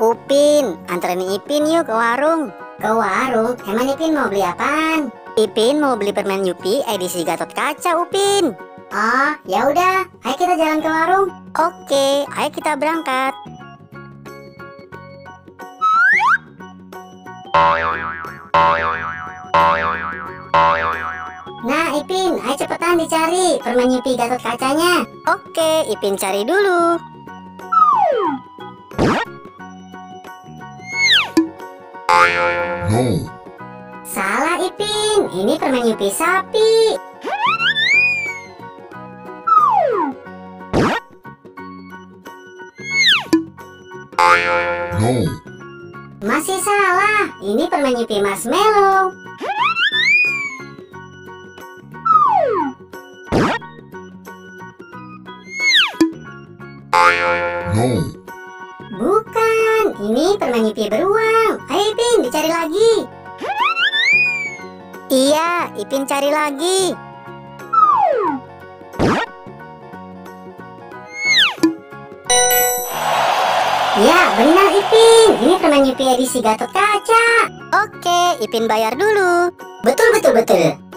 Upin, anterin Ipin yuk ke warung. Ke warung? Emang Ipin mau beli apaan? Ipin mau beli permen Yupi edisi Gatot Kaca, Upin. Oh, ya udah, ayo kita jalan ke warung. Oke, ayo kita berangkat. Nah, Ipin, ayo cepetan dicari permen Yupi Gatot Kacanya. Oke, Ipin cari dulu. No. Salah, Ipin, ini permen Yupi sapi. No. Masih salah, ini permen Yupi marshmallow. No. Bukan, ini permen Yupi beruang. Ayo Ipin, dicari lagi. Iya, Ipin cari lagi. Ya, benar Ipin. Ini permen Yupi edisi Gatot Kaca. Oke, Ipin bayar dulu. Betul, betul, betul.